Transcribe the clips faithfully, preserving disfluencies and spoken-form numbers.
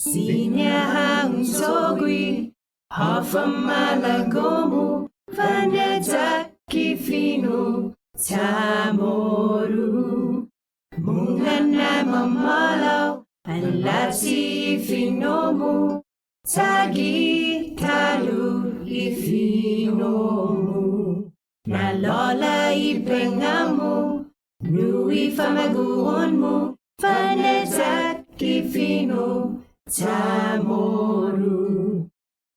Siña ha' un cho'gue, håfa malago'-mu, fane'yak i fino' CHamoru. Mungnga na mamåhlao, manlachi i fino'-mu, chagi ta'lo i fino'-mu. Na'lå'la' i pengnga'-mu, nu i famagu'on-mu, fane'yak i fino' CHamoru.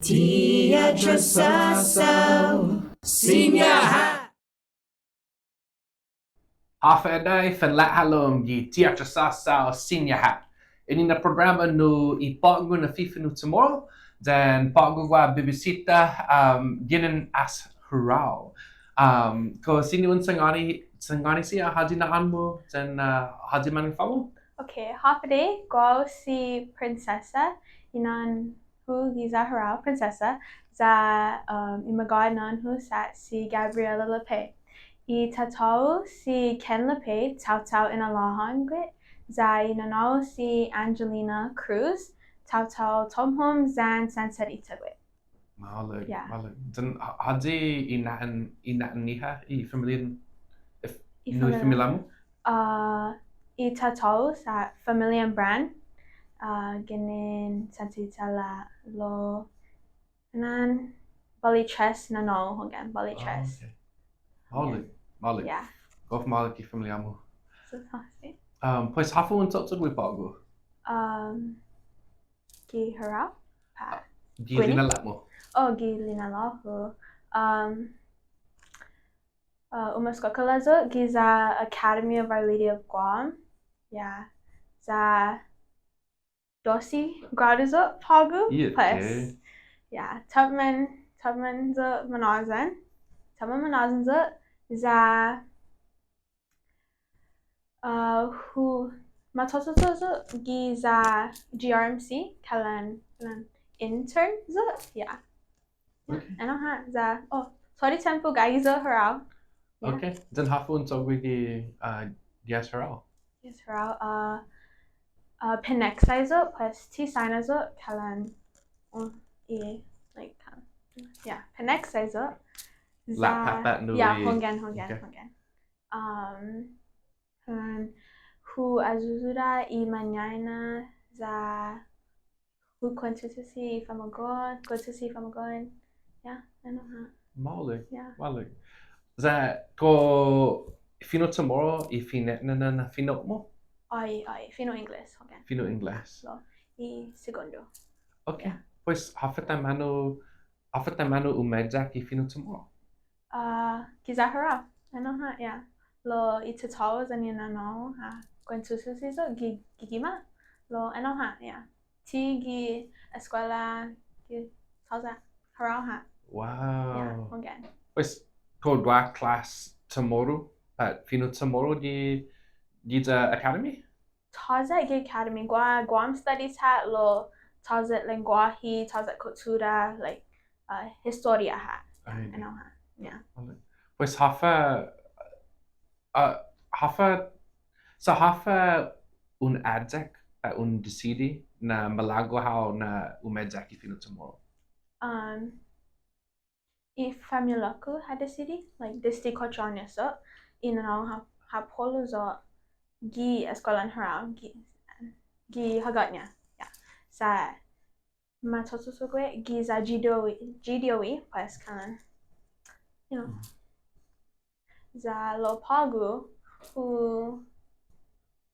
Ti atrasåsao, siña ha'. Håfa adai, fanhålom gi Ti atrasåsao, siña ha'. Ini na programa nu i på'go na fifino' CHamoru, yan på'go guaha bibisita, um, ginen as Hurao. Um, kao siña un sangåni, sangåni siha, håyi na'ån-mu, yan, uh, håyi mañaina-mu? Okay, håfa adai, guåhu si Princesa, i na'ån-hu giya Hurao, Princesa, ya, um, i magåhet na'ån-hu sa' si Gabriela Lape. I tatå-hu si Ken Lape, taotao Inalåhan gui', ya i nanå-hu si Angelina Cruz, taotao Tomhom yan Sansarita gui'. Maolek, yeah. Maolek. Yan hå-, håyi i na'an, i na'an-ñiha, i familian, if, i nu i familia-mu? Uh, i tatå-hu sa' familian Brand, uh, ginen Sansarita lao, lao, and then båli tres nanå-hu hunggan, båli tres. Oh, okay. Maolek, yeah. Maolek. Yeah. Gof maolek i familia-mu. So, so, si. Um, pues, håfa un cho'cho'gue på'go? Um, Gi Hurao? Pa. Gi lina'la'-mu. Oh, gi lina'la'-hu. Um, uh, umeskuela yu' giya Academy of Our Lady of Guam. Yeah. Ya dosse grådu yu' på'go, pues. Yeah, okay. Yeah. Taimanu, taimanu yu' manåyan. Taimanu manåyan yu'. Ya Uh, hu, ma cho'cho'cho' yu' giya G R M C, kalan, kalan intern yu', yeah. Okay. Ennao ha', ya, oh, todu i tiempo gaige yu' Hurao. Yeah. Okay, then håfa un cho'gue gi, uh, gi as Hurao? Yes, Hurao, uh, uh, pineksai yu', pues, ti saina yu', kalan, oh, i, like, um, yeah, pineksai yu'. Ya, ya, hunggan, hunggan, okay. Hunggan. Um, and hu ayuda i mañaina ya hu kuentutusi i famagu'on, kuentutusi i famagu'on. Ya, ennao ha'. Maolek, ya. Maolek. Ya kao fino' CHamoru i fine'nana na fino'-mu? Ai, ai, fino' Ingles, okay. Fino' Ingles. Lao, i segundo. Okay. Ya. Pues, håfa taimanu Håfa taimanu umeyak i fino' CHamoru? Ah, giya Hurao. Ennao ha', ya. Lao i tatå-hu yan i nanå-hu ha kuentutusi yu' gi, gi gima'. Lao ennao ha', ya. Ti gi eskuela, gi, håya, Hurao ha'. Wow. Ya, hunggan. Pues, kao guaha klas CHamoru, pat fino' CHamoru gi, giya academy? Tåya' gi academy, guaha Guam Studies ha', lao tåya' lengguåhi, tåya' kuttura, like, uh, historia ha'. Ai. Ennao ha', yeah. Pues håfa, uh, håfa, sa' håfa un ayek, uh, un disidi na malago' hao na umeyak i fino' CHamoru? Um, I familiå-ku ha disidi, like, desde kuåttro åños yu', i nanå-hu ha, ha po'lu yu' gi eskuelan Hurao, gi, gi Hagåtña, yeah. Sa' ma cho'cho'cho'gue giya G D O E, G D O E, pues, kalan, you know. Mm-hmm. Ya lao på'go, hu,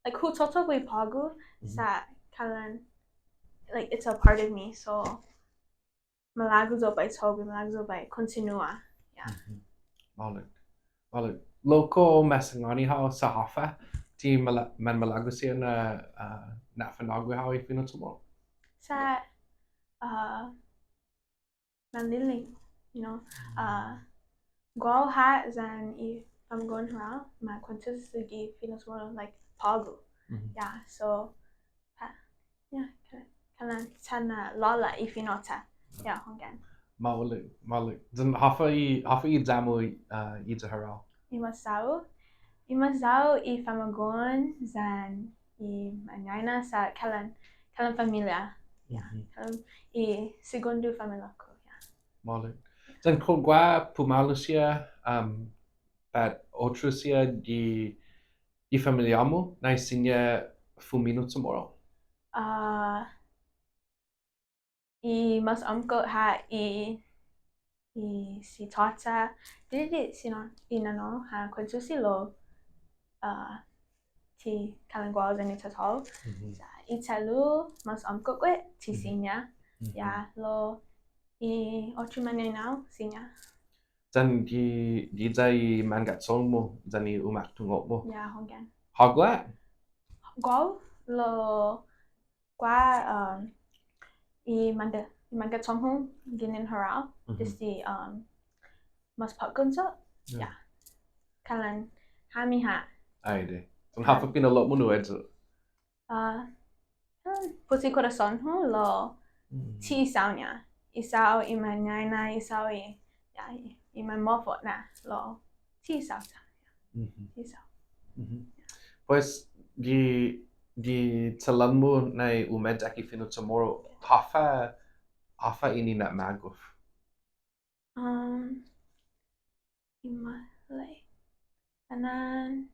like, hu cho'cho'gue på'go, mm-hmm, sa' kalan, like, it's a part of me, so, malago' yu' bai cho'gue, malago' yu' bai kontinua. Yeah. Mm-hmm. Maolek. Maolek. Lao kao ma sangåni hao sa' håfa ti mala-, manmalago' siha na, uh, na'funhågue hao i fino' CHamoru? Sa', uh, manliling, you know, uh, guåhu ha' yan i famagu'on Hurao, ma kuentutusi gi fino' CHamoru, like, på'go. Mm-hmm. Yeah, so, pa-, Yeah, ka-, kalan ta na'lå'la' i fino'-ta. Yeah, hunggan. Maolek, maolek. Yan håfa i, håfa i ya-mu, uh, giya Hurao? I mas ya-hu, i mas ya-hu i famagu'on yan i mañaina sa' kalan, kalan familia. Yeah. Mhm. Um, i segundo familiå-ku, yeah. Maolek. Yan kao guaha pumalu siha, um, pat otro siha gi, gi familiå-mu, nai siña fumino' Chamoru? Uh, I mås åmko' ha' i, i si tåta, didide' si no, i nanå-hu ha kuentusi lao, uh, ti kalan guåhu yan i tatå-hu. Mhm. Sa' i che'lu mås åmko' gui' ti Mhm. siña. Mhm. Ya, lao i otro mañaina-hu siña. Yan gi, giya i mangga'chong-mu, yan i umatungo'-mu. Ya, hunggan. Hågu ha'? Guåhu, lao guaha, um, i mangga, i mangga'chong-hu ginen Hurao, Mhm. desde, um, mås påtgon yu'. Yeah. Yeah. Kalan hami ha'. Ai adai. Yan håfa pinalå'lo'-mu nu ayu? Uh, hmm, put i korason-hu lao Mm. ti isao-ña. Isao i mañaina, isao i, ya, i, i manmofo'na lao ti isao-ña. Mhm. Ti isao. Mhm. Pues, gi, gi chalån-mu nai umeyak i fino' Chamoru, håfa, håfa ini na' magof? Um, i ma-, like, fana'an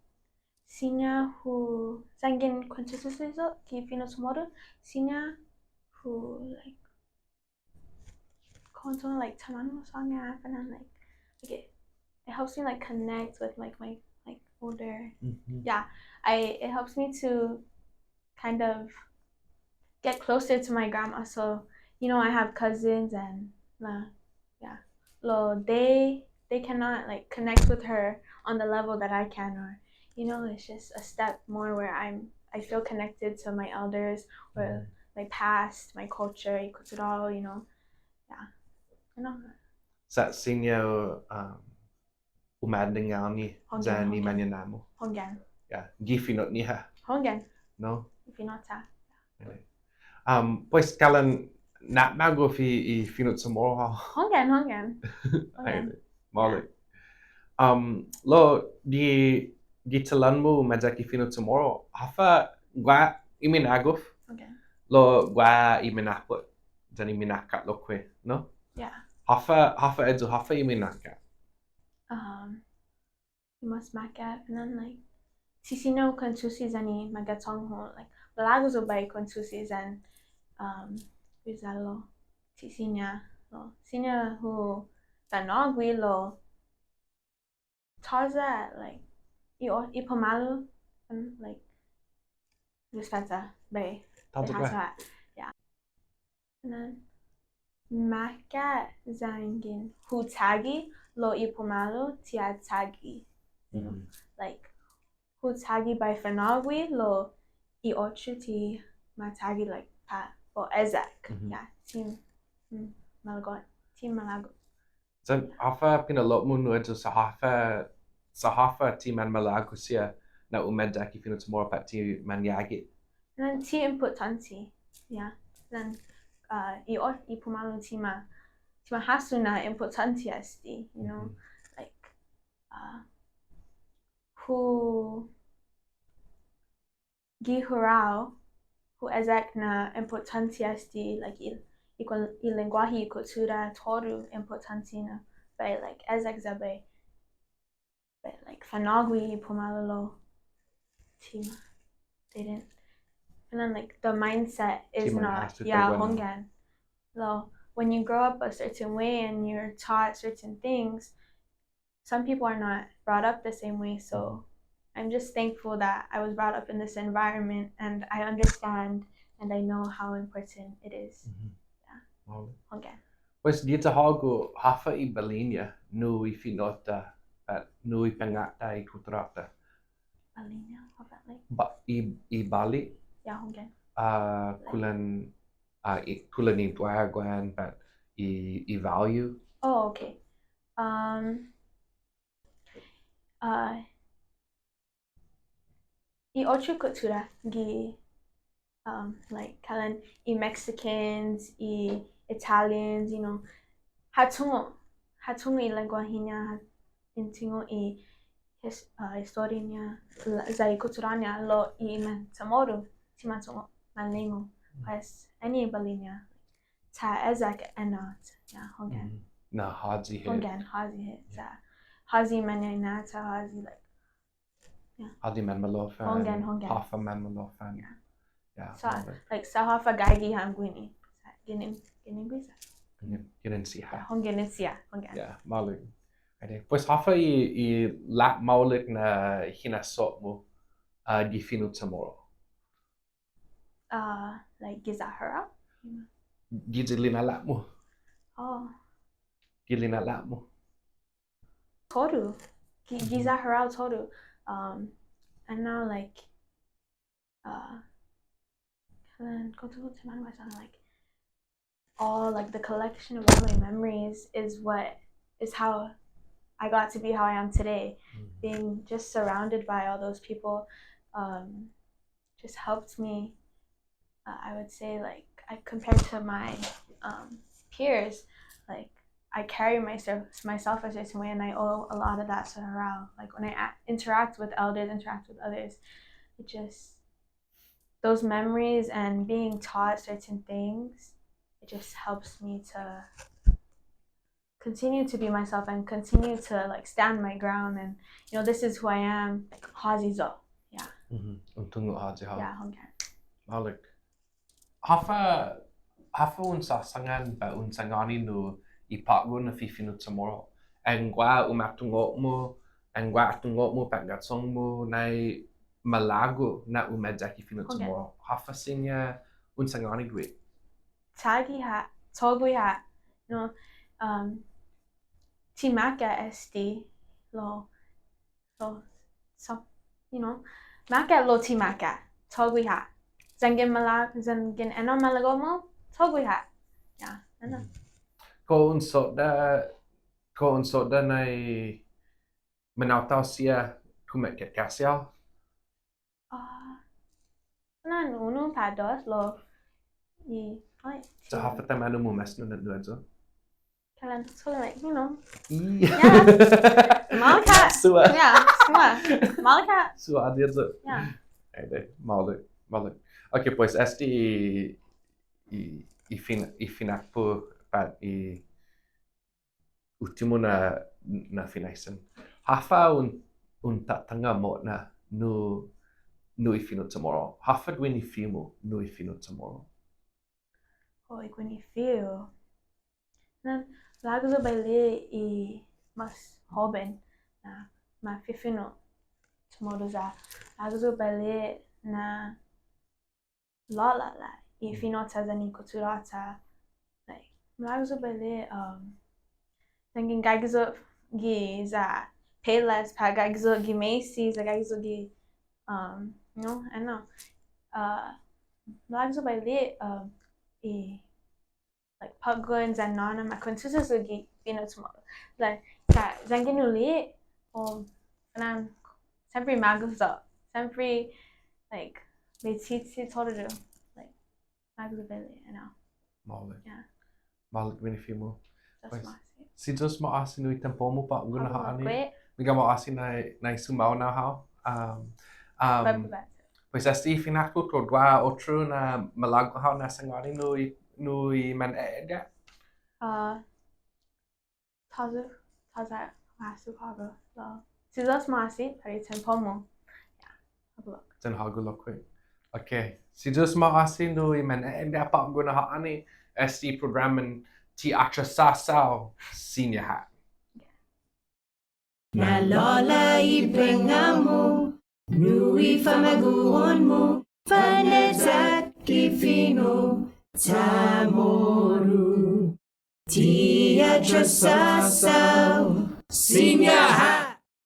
siña hu, yanggen kuentusi yu' gi fino' Chamoru, siña hu, like, kao un tungo', like, taimanu sångan, fana'an, like, like, it, it helps me, like, connect with, like, my, like, older, Mhm. yeah, I, it helps me to kind of get closer to my grandma. So, you know, I have cousins and, uh, yeah. Lao they, they cannot, like, connect with her on the level that I can, or, you know, it's just a step more where I'm, I feel connected to my elders, or Mm. my past, my culture, i kutturå-hu, you know. Yeah. You know. Sa' siña, um, umadingani Hunggan, yan i hunggan. mañaina-mu. Hunggan. Ya, gi fino'-ñiha. Hunggan. No? Gi fino'-ta. Um, pues kalan na'magof i, i fino' Chamoru hao. Hunggan, hunggan. Hunggan. Ai, maolek. Um, lao gi, gi chalån-mu umeyak i fino' Chamoru, håfa guaha i minagof? Hunggan. Lao guaha i minappot, yan i minakkat lokkue', no? Yeah. Håfa, håfa ayu, håfa i minakkat? Um, I mås makkat, and then, like, ti siña hu kuentusi yan i mangga'chong-hu, like, malago' yu' bai kuentusi yan, um, hu isao lao, ti siña, lao, siña hu fanå'gue lao, tåya', like, i o-, i pumalu, and, like, respeta, bai, Tåya' bai guaha. Hasso ha', yeah. Nan, makkat yanggen hu chagi lao i pumalu ti ha chagi. You know, Mm. like, hu chagi bai fanå'gue lao i otro ti ma chagi, like, pat, o eyak. Mhm. Yeah, ti, mm, malago', ti malago'. Sa' håfa pinalå'lo'-mu nu ayu sa' håfa, sa' håfa ti manmalago' siha na umeyak i fino' Chamoru pat ti manyagi? Nan ti impottånte, yeah. Nan, uh, i o-, i pumalu ti ma, ti ma hasso na impottånte este, you know, Mhm. like, uh, hu gi Hurao, hu eyak na impottånte este, like, i, i kol-, i lengguåhi, i kuttura, todu impottånte na, bai, like, eyak ya bai, bai, like, fanå'gue i pumalu lao ti ma, they didn't, and then, like, the mindset is Ti ma not, hasso yeah, taiguenao. Hunggan. Lao, when you grow up a certain way and you're taught certain things, some people are not brought up the same way, so I'm just thankful that I was brought up in this environment and I understand and I know how important it is. Mhm. Yeah. Wow. Okay. Pues, giya hågu, håfa i bali-ña, nu i fino'-ta, uh, nu i pangåtta i kutturå-ta? Bali-ña, håfa, like? Ba-, i, i bali. Yeah, okay. Uh, like kulan, uh, i, kulan i guaguan, but i, i value. Oh, okay. Um, uh, i otro kuttura gi, um, like, kalan i Mexicans, i Italians, you know, ha tungo', ha tungo' i lengguahi-ña, ha tungo' i his-, uh, historia-ña, la-, ya i kuttura-ña, lao i man Chamoru, ti ma tungo' malingu. Pues, annai bali-ña, ta eyak enao, ya, hunggan. Mm. Na håyi hit. Hunggan, håyi hit, ya. Håyi mañaina-ta, håyi, like, ya. Håyi manmaloffan. Hunggan, hunggan. Håfa manmaloffan. Ya. Ya, sa', like, sa' håfa gaige ham guini. Sa' ginen, ginen guiya. Ginen, ginen siha. Ya, hunggan, ginen siha, hunggan. Ya, maolek. Ade, pues håfa i, i la maolek na hinasso-mu, ah, gi fino' CHamoru? Ah, like, giya Hurao? Giya lina'la'-mu. Oh. Gi lina'la'-mu. Todu. Gi-, giya Hurao todu. Um, and now, like, uh, and then go to, to my, like, all, like, the collection of all my memories is what, is how I got to be how I am today. Mm. Being just surrounded by all those people, um, just helped me, uh, I would say, like, I, compared to my, um, peers, like, I carry myself, myself a certain way, and I owe a lot of that to Hurao. Like, when I a-, interact with elders, interact with others, it just, those memories and being taught certain things, it just helps me to continue to be myself and continue to, like, stand my ground and, you know, this is who I am. Like, håyi yo'. Yeah. Mhm. Un tungo' håyi hao. Yeah, hunggan. Maolek. Håfa, håfa un sasangan pat un sangåni nu i på'go na fifino' CHamoru? Anggen guaha umatungo'-mu, anggen guaha atungo'-mu pat ga'chong-mu, nai malago' na umeyak i fino' CHamoru. Håfa siña un sangåni gui'? Chagi ha', cho'gue ha', no, um, ti makkat este, lao, lao, so, you know, makkat lao ti makkat, cho'gue ha'. Yanggen mala-, yanggen enao malago'-mu, cho'gue ha'. Ya, enao. Kao un sodda', kao un sodda' nai manaotao siha kumeke'ke'si hao? Ah, nan unu pat dos lao i, ai, so, håfa taimanu mumesno na nu ayu? Kalan, so, like, you know. I. Yeah. Maolek ha'. Suwa. Yeah, suwa. Maolek ha'. Suwa ayu. Yeah. Ai, adai, maolek, maolek. Okay, pues, este i, i, i fin-, i finakpo' pat i uttimo na, na finaisen. Håfa un, un tatanga mo'na nu, nu i fino' CHamoru? Håfa guini fihu-mu nu i fino' CHamoru? Oh, i guini fihu. Nan, malago' yu' bai li'e' i mas hoben na ma fifino' CHamoru ya. Malago' yu' bai li'e' na låla'la' i fino'-ta yan i kuttura-ta. Like, malago' yu' bai li'e', um, yanggen gaige yu' giya Payless, pat gaige yu' gi Macy's, gaige yu' gi, um, no, I don't know. Uh, malago' yu' bai li'e', um, i like, påtgon yan nåna ma kuentusi yu' gi fino' CHamoru. Like, sa' yanggen hu li'e', o, fana'an, siempre magof yu'. Siempre, like, bai chichi todu. Like, magof bai li'e', you know. Maolek. Yeah. Maolek guini fihu-mu. Pues, si Yu'os ma'åse' nu i tiempo-mu på'go na ha'åni. Meggai ma'åse' nai, nai sumaonao hao. Um, um, pues este i finakpo' kao guaha otro na malago' hao na sangåni nu i, nu i man e'egga'. Uh, tåya', tåya' ma'åse' på'go. Si Yu'os ma'åse' para i tiempo-mu. Yeah. Hågu lokkue'. Hågu lokkue'. Okay. Si Yu'os ma'åse' nu i man e'egga' på'go na ha'åni, este i programan Ti Atrasåsao, Siña ha'. Na'lå'la' i pengnga-mu, nu i famagu'on-mu, fane'yak i fino' CHamoru. Ti Atrasåsao, Siña ha'.